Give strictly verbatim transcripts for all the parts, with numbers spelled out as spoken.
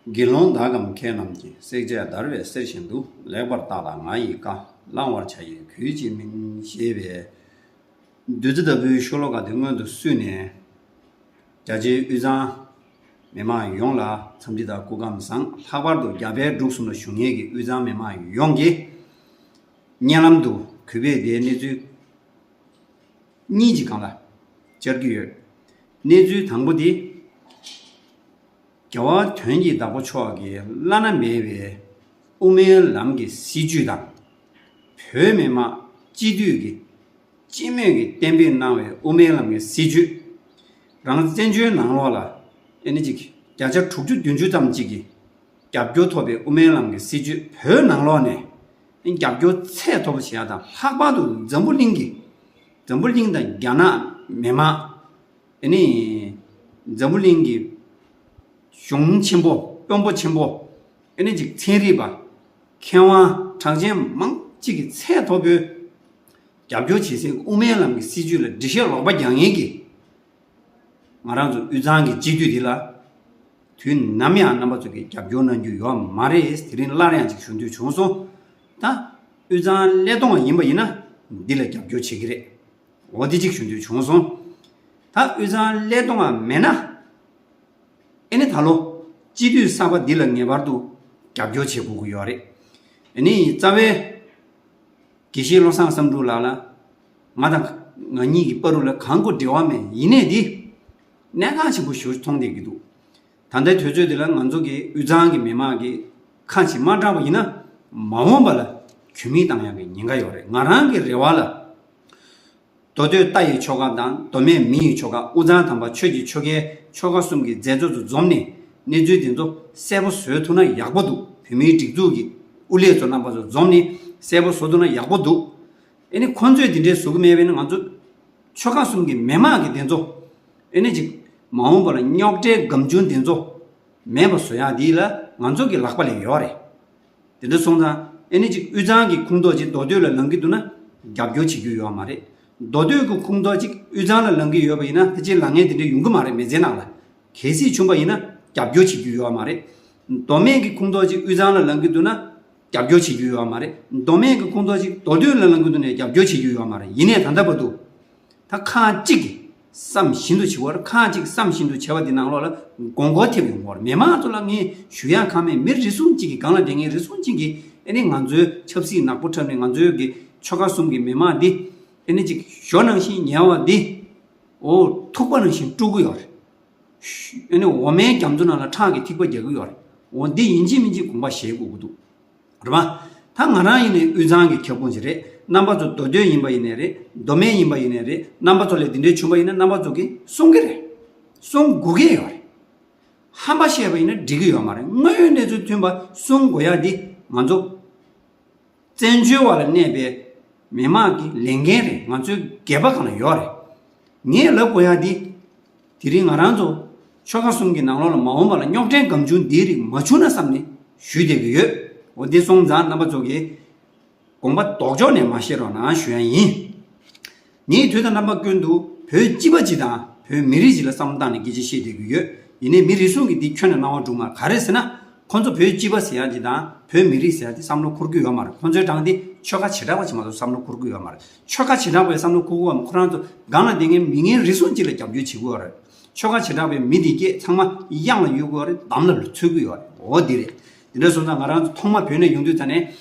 དགེ་སློང་དག་གམ་མཁས་རྣམས་ཀྱིས། བསྲེག་བཅད་བརྡར་བའི་གསེར་བཞིན་དུ། ལེགས་པར་བརྟགས་ལ་ང་ཡི་བཀའ། བླང་བར་བྱ་ཡི་གུས་ཀྱིས་སྨིན། ཞེས་པའི་བདུད་རྩི་ལྟ་བུའི་ཤོ་ལོ་ཀ་དེ་སྔོན་དུ་བསུས་ནས། རྒྱ་ཆེའི་དབུས་གཙང་མི་མང་ཡོངས་ལ་འཚམས་འདྲི་དང་སྐུ་ཁམས་བཟང་། ལྷག་པར་དུ་རྒྱ་བལ་འབྲུག་གསུམ་ལ་བཞུགས་མཁན་གྱི་དབུས་གཙང་མི་མང་ཡོངས་ཀྱིས་སྙན་ལམ་དུ་གུས་པས་དེའི་གནས་ཚུལ་གཉིས་ཀྱི་སྒང་ལ་བཅར་གྱི་ཡོད། གནས་ཚུལ་དང་པོ་དེ། རྒྱལ་བ་དོན་གྱི་བདག་པོ་མཆོག་གི་བླ་ན་མེད་པའི་དབུ་མའི་ལམ་གྱི་སྲིད་བྱུས་དང་། བོད་མི་མང་སྤྱི་འཐུས་ཀྱི་སྤྱི་མོས་ཀྱིས་གཏན་འབེབས་གནང་བའི་དབུ་མའི་ལམ་གྱི་སྲིད་བྱུས། རང་བཙན་བྱོལ་ནང་ལོགས་ལ་ཨེ་ནི་ཅིག་བརྒྱ་ཆ་དྲུག་ཅུ་བདུན་ཅུ་ཙམ་ཅིག་གིས་རྒྱབ་སྐྱོར་ཐོབ་པའི་དབུ་མའི་ལམ་གྱི་སྲིད་བྱུས། བོད་ནང་ལོགས་ནས་རྒྱབ་སྐྱོར་ཚད་མཐོ་པོ་བྱེད་ཡ་དང་། ལྷག་པར་དུ་འཛམ་བུ་གླིང་གི། འཛམ་བུ་གླིང་དང་རྒྱ་ནག་མི་མང་། ཨེ་ནི། འཛམ་བུ་གླིང་གི་གཞུང་ཆེན་པོ། དཔོན་པོ་ཆེན་པོ། ཨེ་ནི་ཅིག་ཚན་རིག་པ། མཁས་དབང་གྲགས་ཅན་མང་ཅིག་གིས་ཚད་མཐོ་པོའི་རྒྱབ་སྐྱོར་བྱེད་སའི་དབུ་མའི་ལམ་གྱི་སྲིད་བྱུས་ལ་འགྲེལ་བཤད་ལོག་པ་རྒྱག་མཁན་གྱི་ང་རང་ཚོ་དབུས་གཙང་གི་སྤྱི་འཐུས་འདི་ལ། དུས་ནམ་ཡང་རྣམ་པ་ཚོ་གིས་རྒྱབ་སྐྱོར་གནང་རྒྱུ་ཡོད་མ་རེད། དེ་རིང་སླར་ཡང་ཅིག་ཞུ་འདོད་བྱུང་སོང་། ད་དབུས་གཙང་ཀླད་སྟོང་བ་ཡིན་པ་ཡིན་ན་འདི་ལ་རྒྱབ་སྐྱོར་བྱེད་ཀྱི་རེད། འོ་འདི་ཅིག་ཞུ་འདོད་བྱུང་སོང་། ད་དབུས་གཙང་ཀླད་སྟོང་བ་མེད་ན། ཨེ་ནི་ད་ལོ་སྤྱི་འཐུས་གསར་པ་འདི་ལ་ངེས་པར་དུ་རྒྱབ་སྐྱོར་བྱེད་དགོས་ཀྱི་ཡོད་རེད། ཨེ་ནི་རྩ་བའི་དགེ་བཤེས་བློ་བཟང་བསམ་གྲུབ་ལགས་ལ། ང་དང་ང་གཉིས་ཀྱི་བར་དུ་ལ་གང་དགོས་འབྲེལ་བ་མེད། ཡིན་ནའི་འདི་གནད་འགག་ཆེན་པོ་ཞིག་མཐོང་བསྡད་ཀྱི་འདུག་ད་ལྟའི་དུས་ཚོད་འདི་ལ་ང་ཚོ་གི་དབུས་གཙང་གི་མི་མང་གི་ཁ་ཅིག་མ་གྲགས་པ་ཡིན་ན། མ་འོངས་པ་ལ་གྱོད་མིག་བཏང་ཡག་གི་ཉེན་ཁ་ཡོད་རེད། ང་རང་གི་རེ་བ་ལ། མདོ་སྟོད་རྟ་ཡི་ཆོལ་ཁ་དང་མདོ་སྨད་མི་ཡི་ཆོལ་ཁ། དབུས་གཙང་དམ་པ་ཆོས་ཀྱི་ཆོལ་ཁའི་ཆོལ་ཁ་གསུམ་གྱི་མཛད་གཙོ་ཚོ་འཛོམས་ནས། གནས་ཚུལ་འདི་ཚོ་གསལ་པོ་བཟོ་ཐུབ་ན་ཡག་པོ་འདུག་བོད་མིའི་སྒྲིག་འཛུགས་ཀྱི་དབུ་ལས་ཚོ་རྣམ་པ་ཚོ་འཛོམས་ནས་གསལ་པོ་བཟོ་ཐུབ་ན་ཡག་པོ་འདུག་ཨེ་ནི་ཁོང་ཚོས་འདི་འདྲའི་བཟོ་གི་མེད་པས་ན། ང་ཚོ་ཆོལ་ཁ་གསུམ་གྱི་མི་མང་གི་འདི་ཚོ་ཨེ་ནི་ཅིག་མ་འོངས་པ་ལ་རྙོག་དྲའི་སྒམ་ཆུང་འདི་ཚོ་མེད་པ་བཟོ་ཡག་འདི་ལ་ང་ཚོ་གི་ལག་པ་ལ་ཡོད་རེད། དེ་འདྲ་སོང་ཙང་ཨེ་ནི་ཅིག་དབུས་གཙང་གི་ཁོངས་གཏོགས་ཅིག་མདོ་སྟོད་ལ་ལངས་ཀྱི་འདུག་ན་རྒྱབ་སྐྱོར་བྱེད་རྒྱུ་ཡོད་མ་རེད། མདོ་སྟོད་ཀྱི་ཁོངས་གཏོགས་ཅིག་དབུས་གཙང་ལ་ལངས་ཀྱི་ཡོད་པ་ཡིན་ན་ཕལ་ཆེར་ལངས་མཁན་དེ་འདྲ་ཡོང་གི་མ་རེད། མི་ཚེ་ནང་ལ་གལ་སྲིད་བྱུང་པ་ཡིན་ན་རྒྱབ་སྐྱོར་བྱེད་རྒྱུ་ཡོད་མ་རེད། མདོ་སྨད་ཀྱི་ཁོངས་གཏོགས་ཅིག་དབུས་གཙང་ལ་ལངས་ཀྱི་འདུག་ན་རྒྱབ་སྐྱོར་བྱེད་རྒྱུ་ཡོད་མ་རེད། མདོ་སྨད་ཀྱི་ཁོངས་གཏོགས་ཅིག་མདོ་སྟོད་ལ་ལངས་ཀྱི་འདུག་ན་རྒྱབ་སྐྱོར་བྱེད་རྒྱུ་ཡོད་མ་རེད། ཡིན་ནའི་ད་ལྟ་བར་དུ། ད་ཁག་གཅིག་གིས་བསམ་བཞིན་དུ་བྱེད་པར། ཁག་གཅིག་བསམ་བཞིན་དུ་བྱེད་པ་འདི་ནང་ལོགས་ལ་མགོ་སྐོར་ཐེབས་ཡོང་གི་ཡོད་རེད། མི་མང་ཚོ་ལ་ངས་ཞུ་ཡག་གང་མེད། མི་རེ་ཟུང་གཅིག་གིས། སྒང་ལ་བསྡད་མཁན་རེ་ཟུང་གཅིག་གིས་ཨེ་ནི་ང་ཚོའི་ཆབ་སྲིད་ནག་པོ་འཁྲབ་ནས་ང་ཚོའི་གི་ཆོལ་ཁ་གསུམ་གྱི་མི་མང་འདི་ཨེ་ནི་ཅིག་ཞོ་ནང་བཞིན་ཉལ་བ་འདི། འོ་ཐུག་པ་ནང་བཞིན་དཀྲུག་གི་ཡོད་རེད། ཨེ་ནི་འོ་མའི་རྒྱ་མཚོ་ནང་ལ་ཁྲག་གི་ཐིགས་པ་རྒྱག་གི་ཡོད་རེད། འོ་འདི་ཡིན་གཅིག་མིན་གཅིག་དགོངས་པ་བཞེས་དགོས་ཀྱི་འདུག་རེད་པ། ད་ང་རང་ཡིན་ནའི་དབུས་གཙང་གི་ཁྱབ་ཁོངས་ཅིག་རེད། རྣམ་པ་ཚོ་མདོ་སྟོད་ཡིན་པ་ཡིན་ནའི་རེད། མདོ་སྨད་ཡིན་པ་ཡིན་ནའི་རེད། རྣམ་པ་ཚོ་ལ་འདི་འདྲའི་བྱུང་པ་ཡིན་ན་རྣམ་པ་ཚོ་གིས་གསུང་གི་རེད། གསུང་དགོས་ཀྱི་ཡོད་རེད། ཧམ་པ་བཤད་པ་ཡིན་ན་འགྲིག་གི་ཡོད་མ་རེད། དངོས་ཡོད་གནས་ཚུལ་མཐུན་པ་གསུང་དགོས་ཡ་འདི་ང་ཚོ་བཙན་བྱོལ་བ་ལ་གནས་པའི་མི་མང་གི་ལས་འགན་རེད། ང་ཚོའི་འགན་པ་གང་ལ་ཡོད་རེད། ངས་ལབ་དགོས་ཡ་འདི། དེ་རིང་ང་རང་ཚོ་ཆོལ་ཁ་གསུམ་གྱི་ནང་ལོགས་ལ་མ་འོངས་པ་ལ་རྙོག་དྲའི་སྒམ་ཆུང་འདིའི་རིགས་མ་བྱུང་ན་བསམ་ནས་ཞུས་བསྡད་ཀྱི་ཡོད། འོ་འདི་སོང་ཙང་རྣམ་པ་ཚོ་གིས་དགོངས་པ་ལྡོག་ཕྱོགས་ནས་མ་བཞེས་རོགས་གནང་ཞུ་ཡ་ཡིན། ངས་དུས་དང་རྣམ་པ་ཀུན་ཏུ་བོད་སྤྱི་པ་སྤྱི་དང་བོད་མི་རིགས་སྤྱི་ལ་བསམ་བློ་བཏང་ནས་སྐད་ཆ་བཤད་བསྡད་ཀྱི་ཡོད། ཡིན་ནའི་མི་རེ་ཟུང་གིས་འདི་ཁྱོན་ནས་སྣང་བ་འགྲོ་མ། ག་རེ་ཟེར་ན། ཁོ་ཚོ་བོད་སྤྱི་པ་ཟེར་ཡ་འདི་དང་བོད་མི་རིགས་ཟེར་ཡ་འདི་བསམ་བློ་འཁོར་གྱི་ཡོད་མ་རེད། ཁོ་ཚོའི་གྲས་འདི་ཆོལ་ཁ་བྱེ་བྲག་པ་ཅིག་མ་གཏོགས་བསམ་བློ་འཁོར་གྱི་ཡོད་མ་རེད། ཆོལ་ཁ་བྱེ་བྲག་པའི་བསམ་བློ་འཁོར་གྱི་ཡོད་མ། ཁོ་རང་ཚོ་སྒང་ལ་བསྡད་མཁན་མི་ངན་རེ་ཟུང་གཅིག་ལ་རྒྱབ་སྐྱོར་བྱེད་ཀྱི་ཡོད་རེད། ཆོལ་ཁ་བྱེ་བྲག་པའི་མི་འདི་སྐད་ཚང་མ་གཡང་ལ་གཡུག་གི་ཡོད་རེད། འདམ་ལ་ལ་འཚོལ་གྱི་ཡོད་རེད། འོ་འདི་རེད། འདི་འདྲ་སོང་ཙང་ང་རང་ཚོ་ཐོག་མ་བོད་ནས་ཡོང་དུས་ཙ་ནས་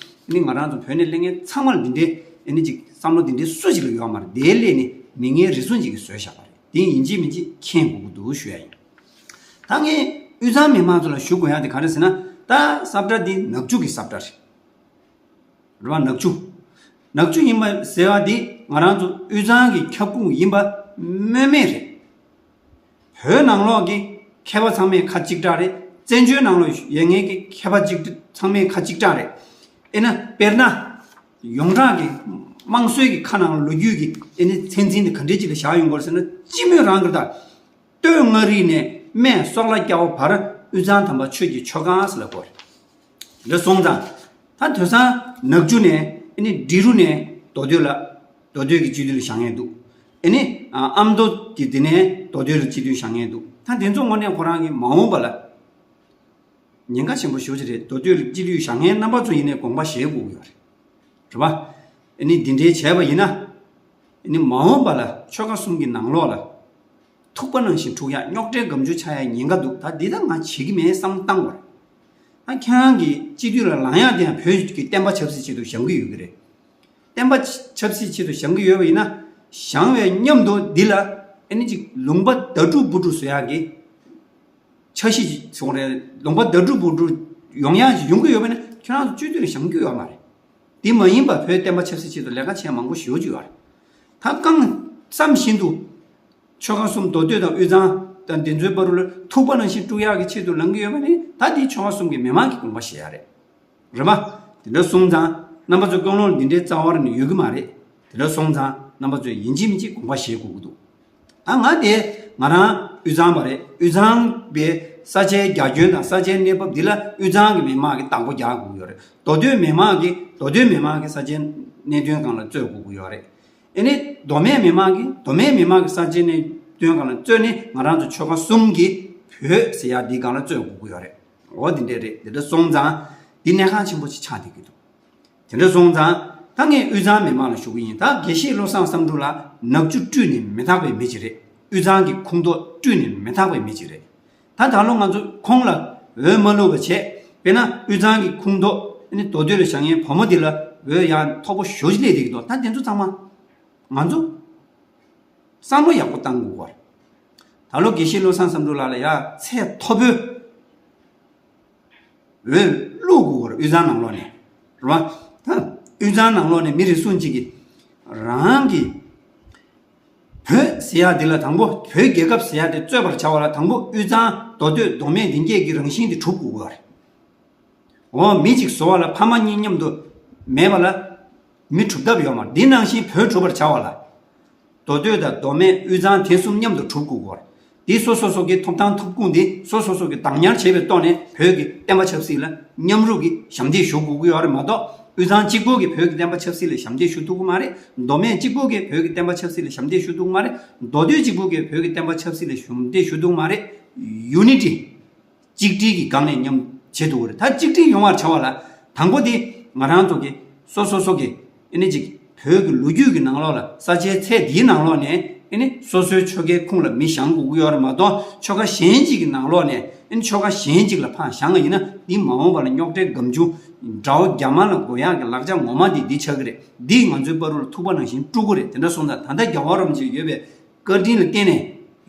ནི་ང་རང་ཚོ་བོད་ནས་སླེབས་མཁན་ཚང་མ་ལ་འདི་འདྲའི་ཨེ་ནི་ཅིག་བསམ་བློ་འདི་འདྲའི་སུ་ཞིག་ལ་ཡོད་མ་རེད། དེའི་སླད་ནས་མི་ངན་རེ་ཟུང་ཅིག་གིས་བཟོས་བཞག་པ་རེད། དེ་ཡིན་གཅིག་མིན་གཅིག་མཁྱེན་དགོས་ཀྱི་འདུག་ཞུ་ཡ་ཡིན། ད་ངས་དབུས་གཙང་མི་མང་ཚོ་ལ་ཞུ་དགོས་ཡ་དེ་ག་རེ་ཟེར་ན། ད་ས་བཀྲ་འདི་ནག་ཆུ་གི་ས་བཀྲ་རེད། རེད་བ། ནག་ཆུ། ནག་ཆུ་ཡིན་པ་ཟེར་བ་འདི་ང་རང་ཚོ་དབུས་གཙང་གི་ཁྱབ་ཁོངས་ཡིན་པ་སྨོས་མེད་རེད། བོད་ནང་ལོགས་ཀྱི་མཁས་པ་ཚང་མའི་ཁ་གཅིག་གྲགས་རེད། བཙན་བྱོལ་ནང་ལོགས་ཡོད་མཁན་གྱི་མཁས་པ་གཅིག་ཚང་མའི་ཁ་གཅིག་གྲགས་རེད། ཨེ་ན་དཔེར་ན། ཡོངས་གྲགས་ཀྱི་དམངས་སྲོལ་གྱི་ཁ་ནང་ལོ་རྒྱུས་ཀྱི་ཨེ་ནི་ཚད་འཛིན་དེ་ག་འདྲའི་ཅིག་ལ་བཞག་ཡོང་གི་ཡོད་རེད་ཟེར་ན། སྤྱི་མོས་རང་གི་ད། སྟོད་མངའ་རིས་ནས་སྨད་སོག་ལ་སྐྱ་བོ་བར་དབུས་གཙང་དམ་པ་ཆོས་ཀྱི་ཆོལ་ཁ་ཟེར་ལབ་ཀྱི་ཡོད་རེད། འདི་སོང་ཙང་། ད་དེང་སང་ནག་ཆུ་ནས་ཨེ་ནི་འབྲི་རུ་ནས་མདོ་སྟོད་ལ། མདོ་སྟོད་ཀྱི་སྤྱི་འཐུས་ལ་བཞེངས་མཁན་འདུག་ཨེ་ནི་ཨ་མདོ་གི་དེ་ནས་མདོ་སྟོད་ལ་སྤྱི་འཐུས་བཞེངས་མཁན་འདུག་ད་དེ་ཚོ་དངོས་གནས་ཁོ་རང་གི་མ་འོངས་པ་ལ་ ཉེན་ཁ་ཆེན་པོ་ཞེ་པོ་ཅིག་རེད། མདོ་སྟོད་ལ་སྤྱི་འཐུས་བཞེངས་མཁན་རྣམ་པ་ཚོ་ཡིན་ནའི་དགོངས་པ་བཞེས་དགོས་ཀྱི་ཡོད་རེད། རེད་པ། ཨ་ནི་འདི་འདྲའི་བྱས་པ་ཡིན་ན། ཨ་ནི་མ་འོངས་པ་ལ་ཆོལ་ཁ་གསུམ་གྱི་ནང་ལོགས་ལ་ཐུག་པ་ནང་བཞིན་འཁྲུག་ཡག་རྙོག་དྲའི་སྒམ་ཆུང་ཆགས་ཡག་ཉེན་ཁ་འདུག་ད་འདི་ད་ང་བྱེད་ཀྱི་མེད་བསམ་བཏང་བ་རེད། ད་ཁྱེད་རང་གི་སྤྱི་འཐུས་ལ་ལངས་ཡག་དེ་ཡང་བོད་ཀྱི་བསྟན་པ་ཆབ་སྲིད་ཆེད་དུ་བཞེངས་ཀྱི་ཡོད་ཀྱི་རེད། བསྟན་པ་ཆབ་སྲིད་ཆེད་དུ་བཞེངས་ཀྱི་ཡོད་པ་ཡིན་ན། བཞེངས་པའི་མཉམ་དུ་འདི་ལ་ཨ་ནི་ཅིག་ལུང་པ་ཟླ་དྲུག་བུ་དྲུག་བཟོ་ཡག་གི་འཆར་གཞི་ཅིག་བྱུང་རེད། ལུང་པ་ཟླ་དྲུག་བུ་དྲུག་ཡོང་ཡག་ཅིག་ཡོང་གི་ཡོད་པ་ཡིན་ན་ཁྱེད་རང་ཚོ་སྤྱི་འཐུས་ལ་བཞེངས་རྒྱུ་ཡོད་མ་རེད། འདི་མ་ཡིན་པ་བོད་བསྟན་པ་ཆབ་སྲིད་ཆེད་དུ་ལས་ཀ་བྱས་མང་པོ་ཞེ་པོ་ཅིག་ཡོད་རེད། ད་གང་བསམ་བཞིན་དུ་ཆོལ་ཁ་གསུམ་མདོ་སྟོད་དང་དབུས་གཙང་དང་འདི་ཚོའི་བར་ལ་ཐུག་པ་ནང་བཞིན་དཀྲུག་ཡག་གི་ཆེད་དུ་ལངས་ཀྱི་ཡོད་པ་ནི་ད་འདི་ཆོལ་ཁ་གསུམ་གྱི་མི་མང་གི་དགོངས་པ་བཞེས་ཡག་རེད། རེད་པ། དེ་འདྲ་སོང་ཙང་རྣམ་པ་ཚོ་ཀུན་སློང་འདི་འདྲའི་རྩ་བ་ནས་ཡོད་ཀྱི་མ་རེད། དེ་འདྲ་སོང་ཙང་རྣམ་པ་ཚོས་ཡིན་གཅིག་མིན་གཅིག་དགོངས་པ་བཞེས་དགོས་ཀྱི་འདུག་ད་ང་དེ་ང་རང་དབུས་གཙང་པ་རེད། དབུས་གཙང་པའི་ས་ཆའི་རྒྱ་ཁྱོན་དང་ས་ཆའི་གནས་བབ་འདི་ལ་དབུས་གཙང་གི་མི་མང་གིས་དང་པོ་རྒྱག་དགོས་ཀྱི་ཡོད་རེད། མདོ་སྟོད་མི་མང་གིས་མདོ་སྟོད་མི་མང་གི་ས་ཆའི་གནད་དོན་སྒང་ལ་རྩོད་དགོས་ཀྱི་ཡོད་རེད། ཨེ་ནི་མདོ་སྨད་མི་མང་གིས་མདོ་སྨད་མི་མང་གི་ས་ཆའི་གནད་དོན་སྒང་ལ་རྩོད་ནས་ང་རང་ཚོ་ཆོལ་ཁ་གསུམ་གྱི་བོད་ཟེར་ཡག་འདི་སྒང་ལ་རྩོད་དགོས་ཀྱི་ཡོད་རེད། འོ་འདི་འདྲས་རེད། འདི་འདྲ་སོང་ཙང་འདི་གནད་འགག་ཆེན་པོ་ཅིག་ཆགས་བསྡད་ཀྱི་འདུག་དེ་འདྲ་སོང་ཙང་ད་ངས་དབུས་གཙང་མི་མང་ལ་ཞུ་གི་ཡིན། ད་དགེ་བཤེས་བློ་བཟང་བསམ་གྲུབ་ལགས་ནག་ཆུ་བཀྲུས་ནས་མི་དག་པའི་མི་ཅིག་རེད། དབུས་གཙང་གི་ཁོངས་གཏོགས་བཀྲུས་ནས་མི་དག་པའི་མི་ཅིག་རེད། ད་ད་ལོ་ང་ཚོ་ཁོང་ལ་འོས་མ་བླུགས་པ་བྱས། དཔེར་ན་དབུས་གཙང་གི་ཁོངས་གཏོགས་ཨ་ནི་མདོ་སྟོད་ལ་བཞེངས་མཁན་བུ་མོ་འདི་ལ་འོས་ཡང་མཐོ་པོ་ཞེ་པོ་ཅིག་སླེབས་བསྡད་ཀྱི་འདུག་ད་དེ་ཚོ་ཚང་མ་ང་ཚོ་བསམ་བློ་ཡག་པོ་བཏང་དགོས་པ་རེད། ད་ལོ་དགེ་བཤེས་བློ་བཟང་བསམ་གྲུབ་ལགས་ལ་ཡ་ཚད་མཐོ་པོའི་འོས་བླུགས་དགོས་པ་རེད། དབུས་གཙང་ནང་ལོགས་ནས་རེད་པ། ད་དབུས་གཙང་ནང་ལོགས་ནས་མི་རེ་ཟུང་གཅིག་གིས་རང་གི་བོད་ཟེར་ཡག་འདི་ལ་དང་པོ་བོད་རྒྱལ་ཁབ་ཟེར་ཡག་དེ་རྩོད་པར་བྱ་བ་ལ་དང་པོ་དབུས་གཙང་མདོ་སྟོད་མདོ་སྨད་འདི་གྱད་ཀྱི་རང་བཞིན་དེ་གྲུབ་དགོས་པ་རེད། འོ་མི་གཅིག་བཟོ་བ་ལ་ཕ་མ་གཉིས་མཉམ་དུ་མེད་པ་ལ་མི་གྲུབ་ཐབས་ཡོད་མ་རེད། འདི་ནང་བཞིན་བོད་གྲུབ་པར་བྱ་བ་ལ་མདོ་སྟོད་དང་མདོ་སྨད་དབུས་གཙང་དེ་གསུམ་མཉམ་དུ་གྲུབ་དགོས་པ་རེད། འདི་སོ་སོ་སོ་གི་ཐོབ་ཐང་ཐོབ་ཁུངས་འདི་སོ་སོ་སོ་གི་བདག་ཉར་བྱས་པའི་ཐོག་ནས་བོད་ཀྱི་བསྟན་པ་ཆབ་སྲིད་ལ་མཉམ་རུབ་ཀྱིས་ཞབས་འདེགས་ཞུ་དགོས་ཀྱི་ཡོད་རེད་མ་གཏོགས། དབུས་གཙང་གཅིག་པུ་གིས་བོད་ཀྱི་བསྟན་པ་ཆབ་སྲིད་ལ་ཞབས་འདེགས་ཞུ་ཐུབ་ཀྱི་མ་རེད། མདོ་སྨད་གཅིག་པུ་གིས་བོད་ཀྱི་བསྟན་པ་ཆབ་སྲིད་ལ་ཞབས་འདེགས་ཞུ་ཐུབ་ཀྱི་མ་རེད། མདོ་སྟོད་གཅིག་པུ་གིས་བོད་ཀྱི་བསྟན་པ་ཆབ་སྲིད་ལ་ཞབས་འདེགས་ཞུ་ཐུབ་ཀྱི་མ་རེད། ཡུ་ནི་ཊི། གཅིག་སྒྲིལ་གྱི་སྒང་ནས་མཉམ་བྱེད་ཐུབ་ཀྱི་རེད། ད་གཅིག་སྒྲིལ་ཡོང་བར་བྱ་བ་ལ་དང་པོ་དེ་ང་རང་ཚོ་གི་སོ་སོ་སོ་གི་ཨེ་ནི་ཅིག་བོད་ཀྱི་ལོ་རྒྱུས་ཀྱི་ནང་ལོགས་ལ་ས་ཆའི་ཚད་འདིའི་ནང་ལོགས་ནས་ཨེ་ནི་སོ་སོའི་ཆོལ་ཁའི་ཁོངས་ལ་མི་བཞེངས་དགོས་ཀྱི་ཡོད་རེད་མ་གཏོགས། ཆོལ་ཁ་གཞན་གཅིག་གི་ནང་ལོགས་ནས་ཨེ་ནི་ཆོལ་ཁ་གཞན་གཅིག་ལ་ཕར་བཞེངས་པ་ཡིན་ན་འདི་མ་འོངས་པ་ལ་རྙོག་དྲའི་སྒམ་ཆུང་དགྲ་བོ་རྒྱ་དམར་ལ་འགོ་ཡག་གི་ལག་ཆ་ངོ་མ་འདི་འདི་ཆགས་ཀྱི་རེད། འདིས་ང་ཚོའི་བར་དུ་ཐུག་པ་ནང་བཞིན་དཀྲུག་གི་རེད། དེ་འདྲ་སོང་ཙང་ད་ལྟ་རྒྱལ་བ་རིན་པོ་ཆེ་ཡོད་པའི་བཀའ་དྲིན་ལ་བརྟེན་ནས་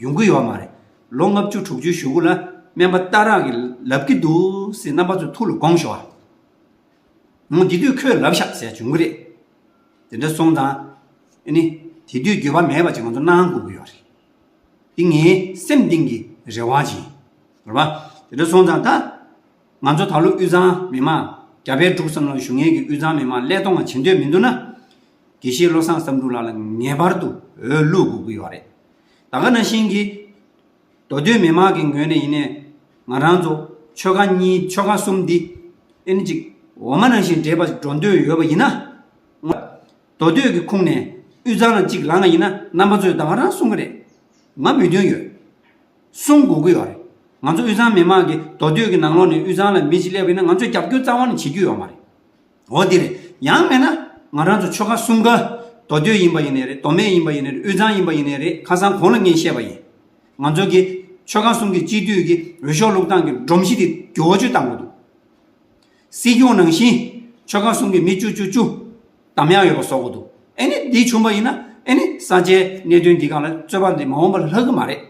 ཡོང་གི་ཡོད་མ་རེད། ལོ་ལྔ་བཅུ་དྲུག་ཅུ་གཞུག་གུ་ལ་སྨན་པ་སྟག་རག་གིས་ལབ་ཀྱི་འདུག་ཟེར་རྣམ་པ་ཚོ་ཐུགས་ལ་དགོངས་ཤོག་ཨ། ངོ་དེ་དུས་ཁོས་ལབ་ཤག་ཟེར་བྱུང་གི་རེད། དེ་འདྲ་སོང་ཙང་ཨ་ནི་དེ་དུས་འགྱོད་པ་མེད་པ་ཅིག་ང་ཚོ་གནང་དགོས་ཀྱི་ཡོད་རེད། འདི་ངའི་སེམས་གཏིང་གི་རེ་བ་ཅིག་ཡིན། རེད་པ། དེ་འདྲ་སོང་ཙང་ད་ང་ཚོ་ད་ལོ་དབུས་གཙང་མི་མང་རྒྱ་བལ་འབྲུག་གསུམ་ལ་བཞུགས་མཁན་གྱི་དབུས་གཙང་མི་མང་ཀླད་སྟོང་བ་བྱེད་འདོད་མི་འདུག་ན། དགེ་བཤེས་བློ་བཟང་བསམ་གྲུབ་ལགས་ལ་ངེས་པར་དུ་འོས་བླུག་དགོས་ཀྱི་ཡོད་རེད། ད་ག་ནང་བཞིན་གྱི་མདོ་སྟོད་མི་མང་གི་ངོས་ནས་ཡིན་ནའི་ང་རང་ཚོ་ཆོལ་ཁ་གཉིས་ཆོལ་ཁ་གསུམ་འདི་ཨེ་ནི་ཅིག་འོ་མ་ནང་བཞིན་འདྲེས་པ་འགྲོ་འདོད་ཡོད་པ་ཡིན་ན། མདོ་སྟོད་ཀྱི་ཁོངས་ནས་དབུས་གཙང་ལ་གཅིག་ལངས་པ་ཡིན་ན་རྣམ་པ་ཚོས་ད་ག་རང་གསུང་གི་རེད། ང་མོས་མཐུན་ཡོད། གསུང་དགོས་ཀྱི་ཡོད་རེད། ང་ཚོ་དབུས་གཙང་མི་མང་གིས་མདོ་སྟོད་ཀྱི་ནང་ལོགས་ནས་དབུས་གཙང་ལ་མི་གཅིག་སླེབས་པ་ཡིན་ན་ང་ཚོས་རྒྱབ་སྐྱོར་རྩ་བ་ནས་བྱེད་རྒྱུ་ཡོད་མ་རེད། འོ་དེ་རེད། ཡང་མེད་ན་ང་རང་ཚོ་ཆོལ་ཁ་གསུམ་ཀ་མདོ་སྟོད་ཡིན་པ་ཡིན་ནའི་རེད། མདོ་སྨད་ཡིན་པ་ཡིན་ནའི་རེད། དབུས་གཙང་ཡིན་པ་ཡིན་ནའི་རེད། ཁ་སང་གོང་ལ་ངས་བཤད་པ་ཡིན། ང་ཚོ་གི་ཆོལ་ཁ་གསུམ་གྱི་སྤྱི་འཐུས་ཀྱི་འོས་ཤོག་བླུགས་སྟངས་ཀྱི་སྒྲོམ་གཞི་དེ་མགྱོགས་པོ་བཅུ་བཏང་དགོས་འདུག་སྲིད་སྐྱོང་ནང་བཞིན་ཆོལ་ཁ་གསུམ་གྱི་མི་བཅུ་བཅུ་བཅུ་བདམས་ཡག་ཡོད་པ་བཟོ་དགོས་འདུག་ཨེ་ནི་འདི་བྱུང་བ་ཡིན་ན་ཨེ་ནི་ས་ཆའི་གནད་དོན་འདི་སྒང་ལ་རྩོད་པ་འདི་མ་འོངས་པ་ལ་ལྷག་གི་མ་རེད།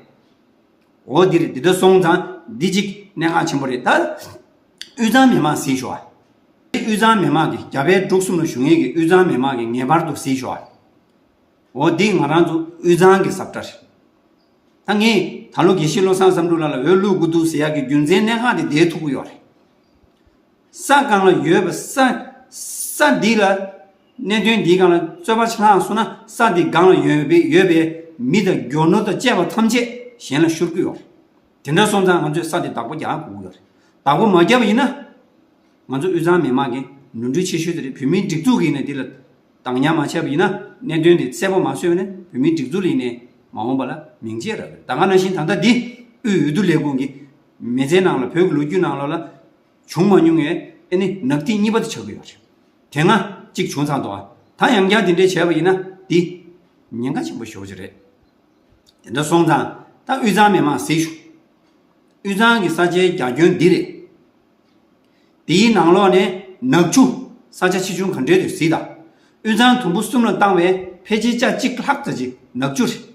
འོ་འདི་རེད། འདི་འདྲ་སོང་ཙང་འདི་གཅིག་གནད་འགག་ཆེན་པོ་རེད། ད་དབུས་གཙང་མི་མང་གཟིགས་ཤོག་ཨ། དབུས་གཙང་མི་མང་གི་རྒྱ་བལ་འབྲུག་གསུམ་ལ་བཞུགས་མཁན་གྱི་དབུས་གཙང་མི་མང་གིས་ངེས་པར་དུ་གཟིགས་ཤོག་ཨ། འོ་འདི་ང་རང་ཚོ་དབུས་གཙང་གི་ཟབ་གྲྭ་རེད། ད་ངས་ད་ལོ་དགེ་བཤེས་བློ་བཟང་བསམ་གྲུབ་ལགས་ལ་འོས་བླུག་དགོས་འདུག་ཟེར་ཡག་གི་རྒྱུ་མཚན་གནད་འགག་དེ་འདིར་ཐུག་གི་ཡོད་རེད། ས་སྒང་ལ་ཡོད་པའི་ས་ས་འདི་ལ་གནད་དོན་འདིའི་སྒང་ལ་རྩོད་པ་ཆགས་སོང་ན་ས་འདི་སྒང་ལ་ཡོད་པའི་ཡོད་པའི་མི་དང་རྒྱུ་ནོར་དང་བཅས་པ་ཐམས་ཅད་གཞན་ལ་བཤུར་གི་ཡོད་རེད། དེ་འདྲ་སོང་ཙང་ང་ཚོས་ས་དེ་བདག་པོ་རྒྱག་དགོས་ཀྱི་ཡོད་རེད། བདག་པོ་མ་བརྒྱབ་པ་ཡིན་ན། ང་ཚོ་དབུས་གཙང་མི་མང་གི་ནོར་འཁྲུལ་ཆེ་ཤོས་དེ་རེད། བོད་མིའི་སྒྲིག་འཛུགས་ཀྱིས་ནས་འདི་ལ་བདག་ཉར་མ་བྱས་པ་ཡིན་ན། གནད་དོན་དེ་གསལ་པོ་མ་བཟོས་པ་ཡིན་ན་བོད་མིའི་སྒྲིག་འཛུགས་ལ་ཡིན་ནའི་མ་འོངས་པ་ལ་མིང་ཆད་རག་གི་རེད། ད་ག་ནང་བཞིན་ད་ལྟ་འདི་དབུས་འོས་བསྡུ་ལས་ཁུངས་ཀྱི་མི་ཚེའི་ནང་ལ་བོད་ཀྱི་ལོ་རྒྱུས་ནང་ལོགས་ལ་ བྱུང་མ་མྱོང་བའི་ཨ་ནི་ནག་ཐིག་གཉིས་པ་དེ་ཆགས་ཀྱི་ཡོད་རེད། དེ་སྔ་གཅིག་བྱུང་ཚར་འདུག་ཨ། ད་ཡང་བསྐྱར་དེ་འདྲས་བྱས་པ་ཡིན་ན་འདི་ཉེན་ཁ་ཆེན་པོ་ཞེ་པོ་ཅིག་རེད། དེ་འདྲ་སོང་ཙང་ད་དབུས་གཙང་མི་མང་གཟིགས་ཤོག་དབུས་གཙང་གི་ས་ཆའི་རྒྱ་ཁྱོན་འདི་རེད། དེའི་ནང་ལོགས་ནས་ནག་ཆུ་ས་ཆ་ཆེ་ཆུང་ག་འདྲའི་དུ་གཟིགས་དང་། དབུས་གཙང་དུམ་བུ་གསུམ་ལ་བཏང་བའི་ཕལ་ཆེར་ཆ་གཅིག་ལྷག་ཙམ་ཅིག་ནག་ཆུ་རེད།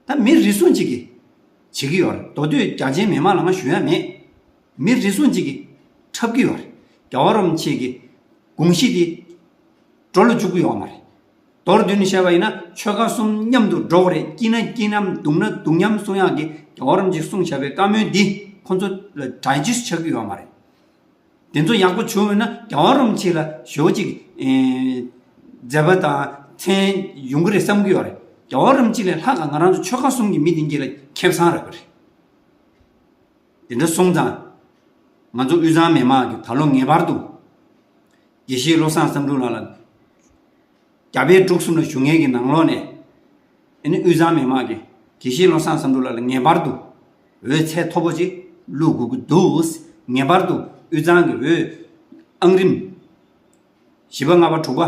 ད་མི་རེ་ཟུང་གཅིག་གིས་བྱེད་ཀྱི་ཡོད་རེད། མདོ་སྟོད་རྒྱ་ཆེའི་མི་མང་ལ་ང་ཞུ་ཡ་མེད། མི་རེ་ཟུང་གཅིག་གིས་འཁྲབ་ཀྱི་ཡོད་རེད། རྒྱལ་བ་རིན་པོ་ཆེ་གི་དགོངས་གཞི་དེ་འགྲོ་ལ་འཇུག་གི་ཡོད་མ་རེད། མདོར་བསྡུས་ནས་བཤད་པ་ཡིན་ན་ཆོལ་ཁ་གསུམ་མཉམ་དུ་འགྲོ་དགོས་རེད། སྐྱིད་ན་སྐྱིད་མཉམ་སྡུག་ན་སྡུག་མཉམ་གསུང་ཡག་གི་རྒྱལ་བ་རིན་པོ་ཆེས་གསུངས་བཞག་པའི་བཀའ་མོལ་འདི་ཁོང་ཚོ་ལ་དྲན་རྒྱུ་ཆགས་ཀྱི་ཡོད་མ་རེད། དེ་ཚོ་ཡག་པོ་བྱུང་ཡོད་ན་རྒྱལ་བ་རིན་པོ་ཆེ་ལ་ཞེ་པོ་ཅིག་ཨེ་མཛད་པ་དང་མཚན་ཡོང་གི་རེད་བསམ་གྱི་ཡོད་རེད། རྒྱལ་བ་རིན་པོ་ཆེ་ལས་ལྷག་ག་ང་རང་ཚོ་ཆོལ་ཁ་གསུམ་གྱི་མི་དེ་གྱད་ལ་ཁེ་བཟང་རག་གི་རེད། དེ་འདྲ་སོང་ཙང་ང་ཚོ་དབུས་གཙང་མི་མང་གིས་ད་ལོ་ངེས་པར་དུ་དགེ་བཤེས་བློ་བཟང་བསམ་གྲུབ་ལགས་ལ་རྒྱ་བལ་འབྲུག་གསུམ་ལ་བཞུགས་མཁན་གྱི་ནང་ལོགས་ནས་ཨ་ནི་དབུས་གཙང་མི་མང་གིས་དགེ་བཤེས་བློ་བཟང་བསམ་གྲུབ་ལགས་ལ་ངེས་པར་དུ་འོས་ཚད་མཐོ་པོ་ཅིག་བླུག་དགོས་ཀྱི་འདུག་ངེས་པར་དུ་དབུས་གཙང་གི་འོས་ཨང་རིམ་བཞི་པ་ལྔ་པ་དྲུག་པ་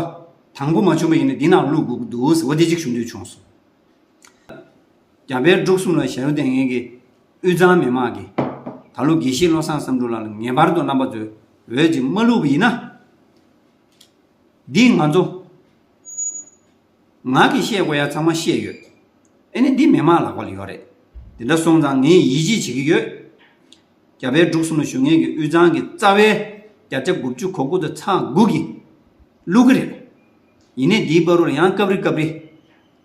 དང་པོ་མ་བྱུང་བ་ཡིན་ན་འདི་ནང་བླུག་དགོས་ཀྱི་འདུག་ཟེར་བ་དེ་གཅིག་ཞུ་འདོད་བྱུང་སོང་། རྒྱ་བལ་འབྲུག་གསུམ་ལ་ཞབས་འདེགས་མཁན་གྱི་དབུས་གཙང་མི་མང་གིས་ད་ལོ་དགེ་བཤེས་བློ་བཟང་བསམ་གྲུབ་ལགས་ལ་ངེས་པར་དུ་རྣམ་པ་ཚོས་འོས་ཅིག་མ་བླུགས་པ་ཡིན་ན། འདི་ང་ཚོ་ང་གིས་བཤད་དགོས་ཡ་ཚང་མ་བཤད་ཡོད། ཨ་ནི་འདི་མི་མང་ལག་པ་ལ་ཡོད་རེད། དེ་འདྲ་སོང་ཙང་ངས་ཡིད་ཆེས་བྱེད་ཀྱི་ཡོད། རྒྱ་བལ་འབྲུག་གསུམ་ལ་བཞུགས་མཁན་གྱི་དབུས་གཙང་གི་རྩ་བའི་བརྒྱ་ཆ་དགུ་བཅུ་གོ་དགུ་དང་ཚེག་དགུ་གིས་བླུག་གི་རེད། ཡིན་ནའི་འདིའི་བར་དུ་ལ་ཡང་སྐབས་རེ་སྐབས་རེ་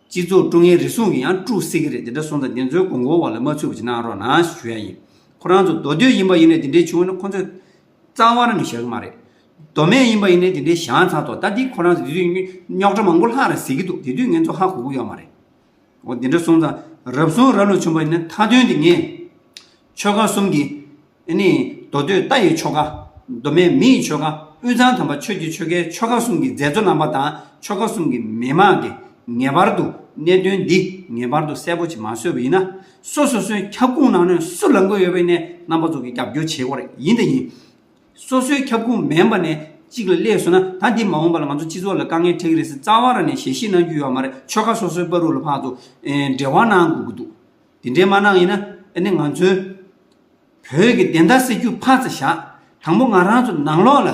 སྤྱི་ཚོགས་དཀྲུག་མཁན་རེ་ཟུང་གིས་ཡང་དཀྲུག་སྲིད་ཀྱི་རེད། དེ་འདྲ་སོང་ཙང་དེ་ཚོའི་མགོ་སྐོར་བ་ལ་མ་ཚུད་པ་ཅིག་གནང་རོགས་གནང་ཞུ་ཡ་ཡིན། ཁོ་རང་ཚོ་མདོ་སྟོད་ཡིན་པ་ཡིན་ནའི་དེ་འདྲའི་བྱུང་ན་ཁོ་ཚོས་རྩ་བ་རང་ནས་བཞག་གི་མ་རེད། མདོ་སྨད་ཡིན་པ་ཡིན་ནའི་དེ་འདྲའི་བཞག་ཚར་ཐོག་ད་འདི་ཁོ་རང་ཚོ་དེ་དུས་རྙོག་དྲ་མང་པོ་ལྷག་རེད་ཟེར་གྱི་འདུག་དེ་དུས་ངས་ཚོ་ཧ་གོ་གི་ཡོད་མ་རེད། འོ་དེ་འདྲ་སོང་ཙང་རབ་བྱུང་རབ་ལ་བྱུང་བ་ཡིན་ན་མཐའ་དོན་དེ་ངས་ཆོལ་ཁ་གསུམ་གྱི་ཨ་ནི་མདོ་སྟོད་རྟ་ཡི་ཆོལ་ཁ། མདོ་སྨད་མི་ཡི་ཆོལ་ཁ། དབུས་གཙང་དམ་པ་ཆོས་ཀྱི་ཆོལ་ཁའི་ཆོལ་ཁ་གསུམ་གྱི་མཛད་གཙོ་རྣམ་པ་དང་ཆོལ་ཁ་གསུམ་གྱི་མི་མང་གིས་ངེས་པར་དུ་གནད་དོན་འདི་ངེས་པར་དུ་གསལ་པོ་ཅིག་མ་བཟོས་པ་ཡིན་ན། སོ་སོ་སོའི་ཁྱབ་ཁོངས་ནང་ནས་སུ་ལངས་ཀྱི་ཡོད་པ་ཡིན་ནའི་རྣམ་པ་ཚོ་གིས་རྒྱབ་སྐྱོར་བྱེད་དགོས་རེད། ཡིན་དང་ཡིན། སོ་སོའི་ཁྱབ་ཁོངས་མིན་པ་ནས་གཅིག་ལ་སླེབས་སོང་ན་ད་འདི་མ་འོངས་པ་ལ་ང་ཚོ་སྤྱི་ཚོགས་ལ་དཀའ་ངལ་འཕྲད་ཀྱི་རེད་ཟེར་རྩ་བ་རང་ནས་ཞལ་བཞེས་གནང་རྒྱུ་ཡོད་མ་རེད། ཆོལ་ཁ་སོ་སོའི་བར་དུ་ལ་ཕར་ཚུར་ཨེ་འབྲེལ་བ་གནང་དགོས་ཀྱི་འདུག་དེ་འདྲའི་མ་གནང་ཡིན་ན་ཨ་ནི་ང་ཚོའི་བོད་ཀྱི་བདེན་མཐའ་གསལ་རྒྱུ་ཕར་ཙམ་བཞག་དང་པོ་ང་རང་ཚོ་ནང་ལོགས་ལ་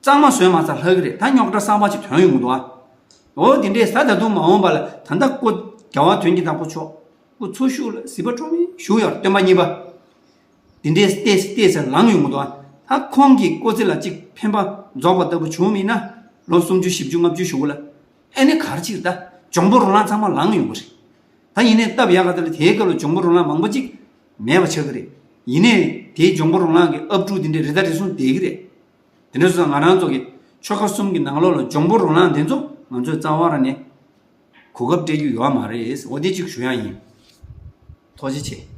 གཙང་མ་བཟོས་མ་ཚར་ལྷག་གི་རེད། ད་རྙོག་དྲ་གསར་པ་ཅིག་ཐོན་ཡོང་གི་འདུག་ཨ། འོ་དེ་འདྲའི་ས་ད་དུང་མ་འོངས་པ་ལ་ད་ལྟ་སྐུ་རྒྱལ་བ་དོན་གྱི་བདག་པོ་མཆོག་སྐུ་འཚོ་བཞུགས་ལ་གཟིགས་པ་འཕྲོ་མི་བཞུགས་ཡོད་རེད། སྟོན་པ་གཉིས་པ། དེ་འདྲའི་ལྟས་ལྟས་ཟེར་ལངས་ཡོང་གི་འདུག་ཨ། ད་ཁོང་གི་སྐུ་ཚེ་ལ་གཅིག་ཕན་པ་རྫོགས་པ་ལྟ་བུ་བྱུང་མིན་ན་ལོ་སུམ་ཅུ་བཞི་བཅུ་ལྔ་བཅུ་གཞུག་གུ་ལ་ཨ་ནི་ག་རེ་ཅིག་ད་འཇོང་པོ་རོ་ལངས་ཚང་མ་ལངས་ཡོང་གི་རེད། ད་ཡིན་ནའི་སྟབས་ཡག་ག་ད་ལ་དེའི་སྐབས་ལ་འཇོང་པོ་རོ་ལངས་མང་པོ་ཅིག་མེད་པ་ཆགས་ཀྱི་རེད། ཡིན་ནའི་དེའི་འཇོང་པོ་རོ་ལངས་ཀྱི་ཨབ་ཕྲུག་དེ་འདྲའི་རེ་ད་རེ་ཟུང་བསྡད་ཀྱི་རེད། དེ་འདྲ་སོང་ཙང་ང་རང་ཚོ་གི་ཆོལ་ཁ་གསུམ་གྱི་ནང་ལོགས་ལ་འཇོང་པོ་རོ་ལངས་དེ་ཚོ་ང་ཚོས་རྩ་བ་རང་ནས་གོ་སྐབས་སྤྲད་རྒྱུ་ཡོད་མ་རེད། འོ་དེ་གཅིག་ཞུ་ཡ་ཡིན། ཐུགས་རྗེ་ཆེ།